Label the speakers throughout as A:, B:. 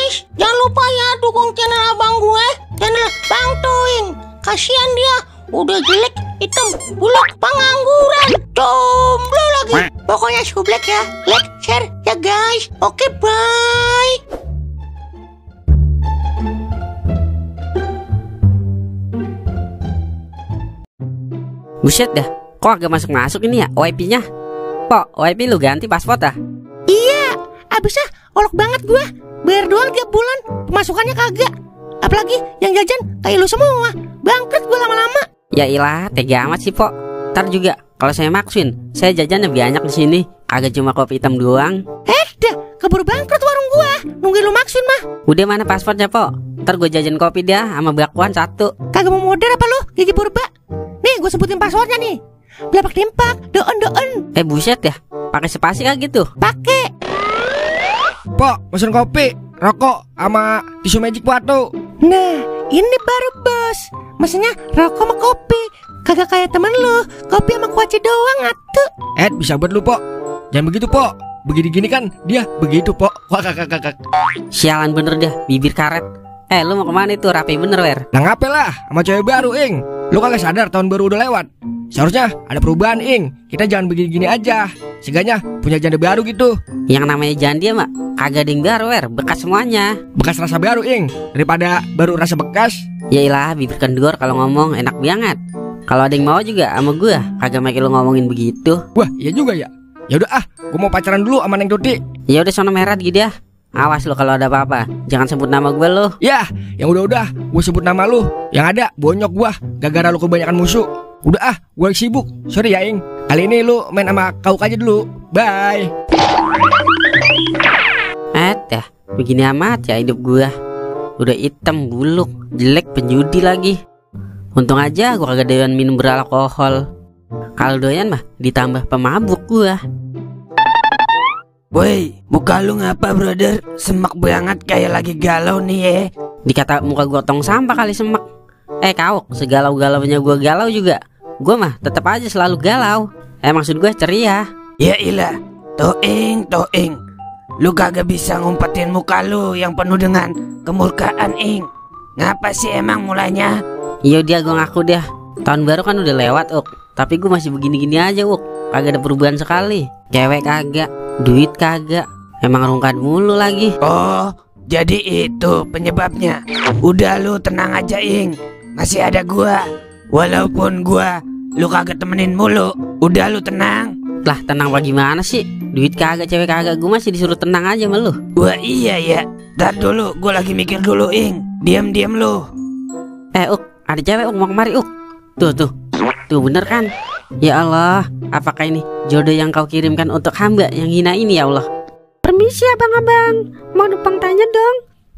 A: guys, jangan lupa ya dukung channel abang gue, channel Bang Toing. Kasihan dia, udah jelek, hitam, buluk, pengangguran, jomblo lagi. Pokoknya sublek ya, like, share ya guys. Oke, bye.
B: Buset dah, kok agak masuk-masuk ini ya OIP-nya? Pok, OIP lu ganti paspor dah?
A: Iya, abisnya olok banget gua. Bayar doang tiap bulan, pemasukannya kagak. Apalagi yang jajan kayak lu semua. Bangkrut gua lama-lama.
B: Ya ilah, tega amat sih Pok. Ntar juga kalau saya maksuin, saya jajannya banyak di sini. Kagak cuma kopi hitam doang.
A: Dah, keburu bangkrut warung gua. Nungguin lu maksuin mah.
B: Udah mana paspornya Pok? Ntar gue jajan kopi dia sama bakwan 1.
A: Kagak mau modern apa lu? Gigi purba. Nih, gue sebutin passwordnya nih. Belapak dimpak, doon.
B: Buset ya, pakai spasi kah gitu?
A: Pakai.
C: Pok, pesen kopi, rokok, sama tisu magic buatu.
A: Nah, ini baru bos. Mesennya rokok sama kopi. Kagak kayak temen lu, kopi sama kuaci doang atuh.
C: Bisa buat lu, Pok. Jangan begitu, Pok. Begini-gini kan dia begitu, Pok. Kakak.
B: Sialan bener dah, bibir karet. Lu mau kemana itu? Rapi bener, Wer.
C: Nah ngapain lah sama cewek baru, Ing. Lu kagak sadar tahun baru udah lewat. Seharusnya ada perubahan, Ing. Kita jangan begini-gini aja. Seenggaknya punya janda baru gitu.
B: Yang namanya janda mak kagak ada yang baru, Wer. Bekas semuanya.
C: Bekas rasa baru, Ing. Daripada baru rasa bekas.
B: Yailah, bibir kendor kalau ngomong enak banget. Kalau ada yang mau juga sama gua, kagak make lu ngomongin begitu.
C: Wah, iya juga ya. Ya udah gua mau pacaran dulu sama Neng Tuti.
B: Ya udah sono merah gitu ya. Awas lu kalau ada apa-apa, jangan sebut nama gue lu.
C: Ya, yang udah gue sebut nama lu. Yang ada bonyok gua gara-gara lu kebanyakan musuh. Udah gue lagi sibuk. Sorry ya, Ing. Kali ini lu main sama Kauk aja dulu. Bye.
B: Dah, begini amat ya hidup gua. Udah hitam, buluk, jelek, penjudi lagi. Untung aja gua kagak doyan minum beralkohol. Kalau doyan mah ditambah pemabuk gua.
D: Woi, muka lu ngapa brother? Semak banget kayak lagi galau nih ya.
B: Dikata muka gua tong sampah kali semak. Kauk, segalau-galaunya gua galau juga, gua mah tetap aja selalu galau. Maksud gua ceria.
D: Ya ilah, Toing. Lu kagak bisa ngumpetin muka lu yang penuh dengan kemurkaan, Ing. Ngapa sih emang mulanya?
B: Iya dia, gua ngaku dia. Tahun baru kan udah lewat, Uk. Tapi gua masih begini-gini aja, Uk. Kagak ada perubahan sekali. Cewek kagak, duit kagak, emang rungkat mulu lagi.
D: Oh, jadi itu penyebabnya. Udah lu tenang aja, Ing. Masih ada gua. Walaupun gua lu kagak temenin mulu. Udah lu tenang.
B: Lah tenang bagaimana sih? Duit kagak, cewek kagak, gua masih disuruh tenang aja sama lu.
D: Wah iya ya. Ntar dulu, gua lagi mikir dulu, Ing. Diam lu.
B: Uk, ada cewek, Uk, mau kemari, Uk. Tuh bener kan? Ya Allah, apakah ini jodoh yang kau kirimkan untuk hamba yang hina ini ya Allah?
E: Permisi abang-abang, mau numpang tanya dong.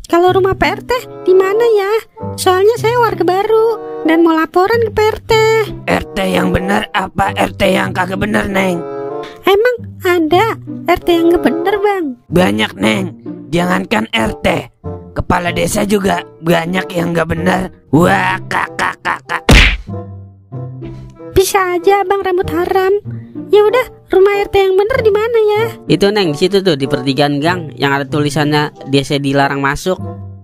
E: Kalau rumah PRT di mana ya? Soalnya saya warga baru dan mau laporan ke PRT.
D: RT yang benar apa RT yang kagak bener, Neng?
E: Emang ada RT yang gak bener, Bang?
D: Banyak, Neng. Jangankan RT, kepala desa juga banyak yang gak bener. Wah, kakak.
E: Bisa aja Bang rambut haram. Ya udah, rumah RT yang bener di mana ya?
B: Itu Neng, di situ tuh di pertigaan gang yang ada tulisannya desa dilarang masuk.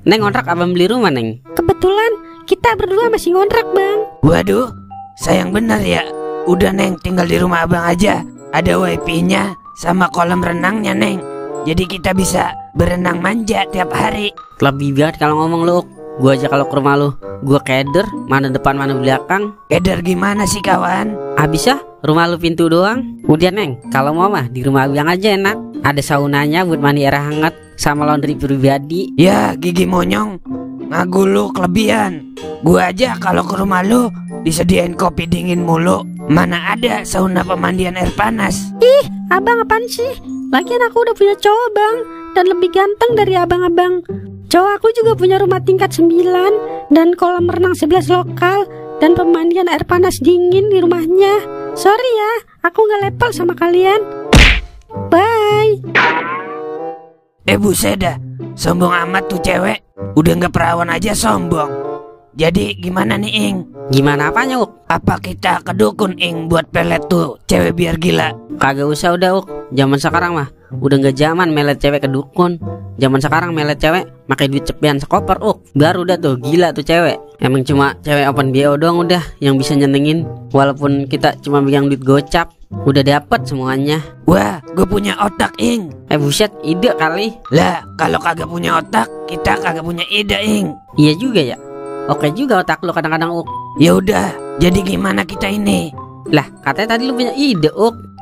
B: Neng ngontrak apa beli rumah, Neng?
E: Kebetulan kita berdua masih ngontrak, Bang.
D: Waduh, sayang bener ya. Udah, Neng, tinggal di rumah abang aja. Ada WiFi-nya sama kolam renangnya, Neng. Jadi kita bisa berenang manja tiap hari.
B: Lebih banget kalau ngomong lu. Gua aja kalau ke rumah lu, gua keder, mana depan mana belakang.
D: Keder gimana sih, kawan?
B: Abis ya, rumah lu pintu doang. Udah, Neng, kalau mau mah di rumah abang aja enak. Ada saunanya buat mandi air hangat sama laundry pribadi.
D: Ya, gigi monyong. Ngaku lu kelebihan. Gua aja kalau ke rumah lu disediain kopi dingin mulu. Mana ada sauna pemandian air panas.
E: Ih, abang apaan sih? Lagian aku udah punya cowok, Bang, dan lebih ganteng dari abang-abang. Cowok aku juga punya rumah tingkat 9 dan kolam renang 11 lokal dan pemandian air panas dingin di rumahnya. Sorry ya, aku gak level sama kalian. Bye.
D: Buset dah, sombong amat tuh cewek. Udah gak perawan aja sombong. Jadi gimana nih, Ing?
B: Gimana apanya, Uk?
D: Apa kita ke dukun, Ing, buat pelet tuh cewek biar gila?
B: Kagak usah udah, Uk. Zaman sekarang mah udah gak zaman melet cewek ke dukun. Zaman sekarang melet cewek pakai duit cepean sekoper, baru udah tuh gila tuh cewek. Emang cuma cewek open BO doang udah yang bisa nyenengin. Walaupun kita cuma pegang duit gocap, udah dapet semuanya.
D: Wah, gue punya otak, Ing.
B: Buset, ide kali.
D: Lah, kalau kagak punya otak, kita kagak punya ide, Ing.
B: Iya juga ya. Oke juga otak lu kadang-kadang,
D: Ya udah, jadi gimana kita ini?
B: Lah, katanya tadi lu punya ide,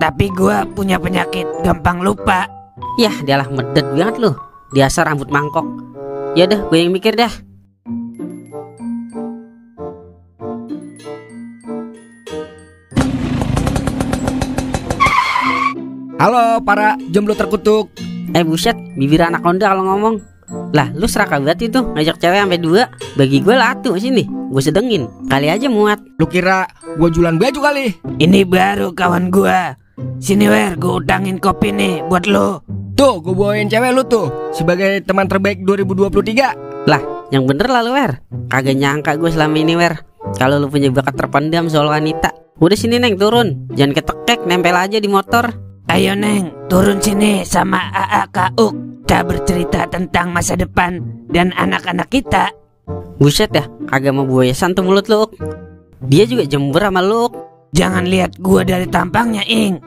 D: Tapi gua punya penyakit gampang lupa.
B: Yah, dialah medet banget lu. Dasar rambut mangkok. Ya udah, gue yang mikir dah.
C: Halo para jomblo terkutuk.
B: Buset, bibir anak Honda kalau ngomong. Lah, lu serakah banget itu ngajak cewek sampai 2. Bagi gue latu sini, gue sedengin. Kali aja muat.
C: Lu kira gua jualan baju kali?
D: Ini baru kawan gua. Sini Wer, gua utangin kopi nih buat lo.
C: Tuh, gua bawain cewek lu tuh sebagai teman terbaik 2023.
B: Lah, yang bener lah lu, Wer. Kagak nyangka gue selama ini, Wer, kalau lu punya bakat terpendam soal wanita. Udah sini Neng, turun. Jangan ketekek, nempel aja di motor.
D: Ayo Neng, turun sini sama AAKU. Kita bercerita tentang masa depan dan anak-anak kita.
B: Buset ya, kagak mau buayasan tuh mulut lu, Dia juga jember sama lu,
D: Jangan lihat gua dari tampangnya, Ing,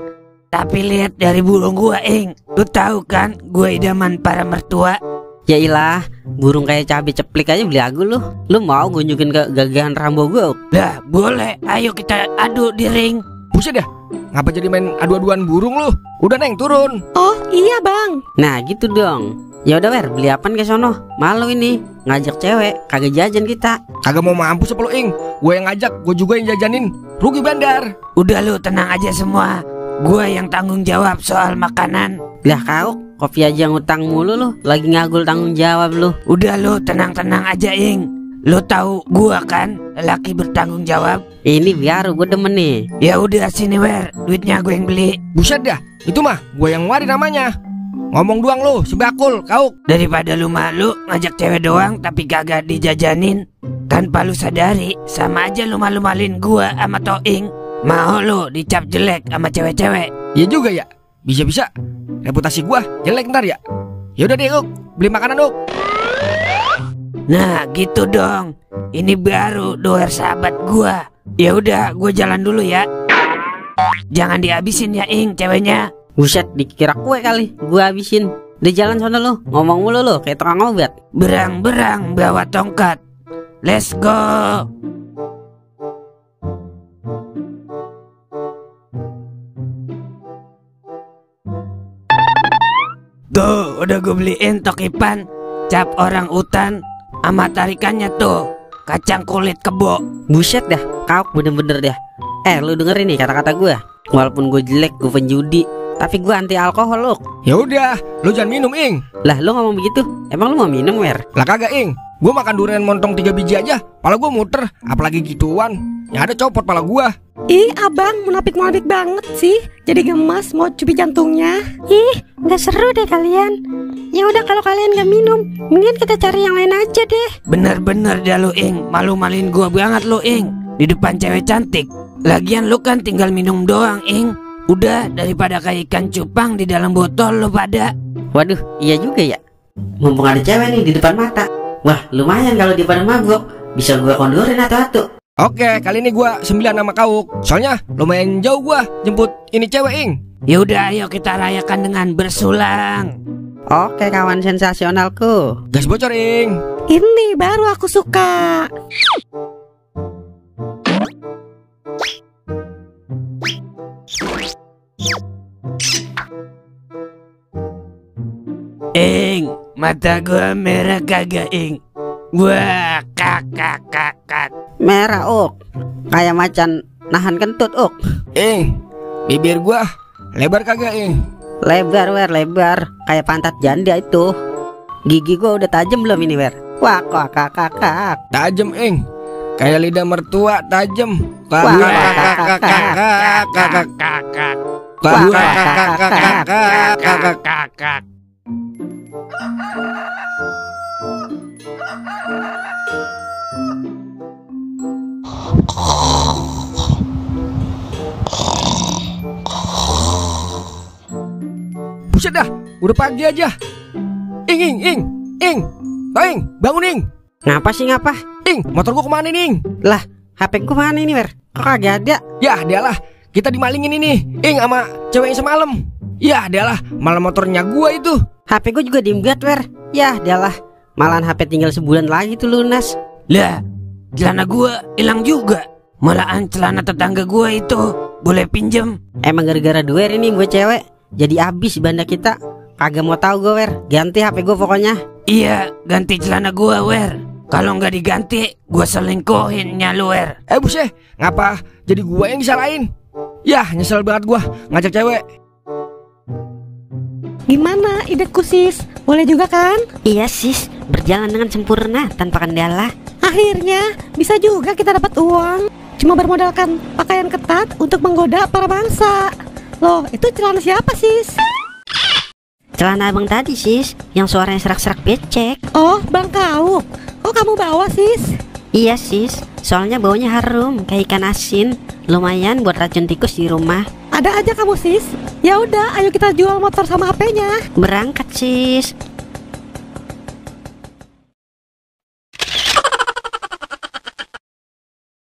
D: tapi lihat dari burung gua, Ing. Lu tahu kan, gua idaman para mertua.
B: Ya ilah, burung kayak cabai ceplik aja beli aku lu. Lu mau gunjukin ke gagahan Rambo gue?
D: Lah, boleh. Ayo kita adu di ring.
C: Buset dah, ngapa jadi main adu-aduan burung lu? Udah Neng, turun.
E: Oh iya bang.
B: Nah gitu dong. Ya udah Wer, beli apaan ke sono? Malu ini ngajak cewek, kagak jajan kita.
C: Kagak mau mampus apa lu, Ing? Gue yang ngajak, gue juga yang jajanin. Rugi bandar.
D: Udah lu tenang aja semua. Gua yang tanggung jawab soal makanan.
B: Lah kau, kopi aja ngutang mulu lu. Lagi ngagul tanggung jawab lu.
D: Udah lu tenang-tenang aja, Ing. Lu tahu gua kan lelaki bertanggung jawab.
B: Ini biar gue demen nih.
D: Ya udah sini Wer, duitnya gue yang beli.
C: Buset dah, itu mah gue yang ngeluarin namanya. Ngomong doang lu, sebakul, kau.
D: Daripada lu malu ngajak cewek doang tapi kagak dijajanin, tanpa lu sadari sama aja lu malu-maluin gua sama Toing. Mau lu dicap jelek sama cewek-cewek.
C: Iya juga ya, bisa-bisa reputasi gua jelek ntar ya. Yaudah deh, beli makanan,
D: Nah gitu dong. Ini baru doer sahabat gua. Ya udah, gua jalan dulu ya. Jangan dihabisin ya, Ing, ceweknya.
B: Buset, dikira kue kali. Gue habisin. Di jalan sana lu, ngomong mulu lu kayak tukang obat.
D: Berang-berang bawa tongkat. Let's go. Tuh, udah gue beliin tokipan, cap orang utan, sama tarikannya tuh, kacang kulit kebo.
B: Buset dah, kau bener-bener dah. Lu dengerin nih kata-kata gue. Walaupun gue jelek, gue penjudi, tapi gue anti alkohol lu.
C: Ya udah, lu jangan minum, Ing.
B: Lah lu ngomong begitu, emang lu mau minum, Wer?
C: Lah kagak, Ing. Gue makan durian montong 3 biji aja, pala gue muter. Apalagi gituan, yang ada copot pala gue.
E: Ih abang munafik banget sih. Jadi gemas mau cubit jantungnya. Ih gak seru deh kalian. Ya udah kalau kalian gak minum, mendingan kita cari yang lain aja deh.
D: Bener-bener dah lu, Ing. Malu-maluin gua banget lu, Ing, di depan cewek cantik. Lagian lu kan tinggal minum doang, Ing. Udah daripada kayak ikan cupang di dalam botol lu pada.
B: Waduh, iya juga ya. Mumpung ada cewek nih di depan mata. Wah, lumayan kalau dia pada mabuk. Bisa gua kondorin atu-atu.
C: Oke, kali ini gua 9 sama kau. Soalnya lumayan jauh gua jemput ini cewek, Ing.
D: Ya udah, ayo kita rayakan dengan bersulang.
B: Oke kawan sensasionalku.
C: Gas bocor, Ing.
E: Ini baru aku suka.
D: Ing, mata gua merah kagak, Ing? Wah, kakak.
B: Merah, kayak macan nahan kentut,
C: Ing, bibir gua lebar kagak, Ing?
B: Lebar, Wer, lebar. Kayak pantat janda itu. Gigi gua udah tajam belum ini, Wer? Wah, kakak.
C: Tajem, Ing. Kayak lidah mertua tajem.
D: Kakak.
C: Buset dah, udah pagi aja. Ing. Toing, bangun Ing.
B: Ngapa sih ngapa?
C: Ing, motor gua kemana nih?
B: Lah, HP gua mana ini, Wer? Kok kagak ada?
C: Ya, dialah. Kita dimalingin ini, Ing, sama cewek yang semalam. Ya, dialah. Malah motornya gua itu.
B: HP gua juga diembat, Wer. Ya, dialah. Malahan HP tinggal sebulan lagi tuh lunas.
D: Lah, celana gua hilang juga. Malahan celana tetangga gua itu boleh pinjem.
B: Emang gara-gara duer ini gue cewek. Jadi abis banda kita. Kagak mau tahu gue, Wer. Ganti HP gue pokoknya.
D: Iya, ganti celana gua, Wer. Kalau nggak diganti, gua selingkuhinnya lu, Wer.
C: Buset, ngapa jadi gua yang disalahin? Yah, nyesel banget gua ngajak cewek.
E: Gimana ideku sis? Boleh juga kan?
B: Iya sis, berjalan dengan sempurna tanpa kendala.
E: Akhirnya bisa juga kita dapat uang. Cuma bermodalkan pakaian ketat untuk menggoda para bangsa. Loh, itu celana siapa sis?
B: Celana abang tadi sis, yang suaranya serak-serak becek.
E: Oh, Bang Kau. Kok kamu bawa sis?
B: Iya sis, soalnya baunya harum kayak ikan asin. Lumayan buat racun tikus di rumah.
E: Ada aja kamu sis. Ya udah, ayo kita jual motor sama HP-nya.
B: Berangkat sis.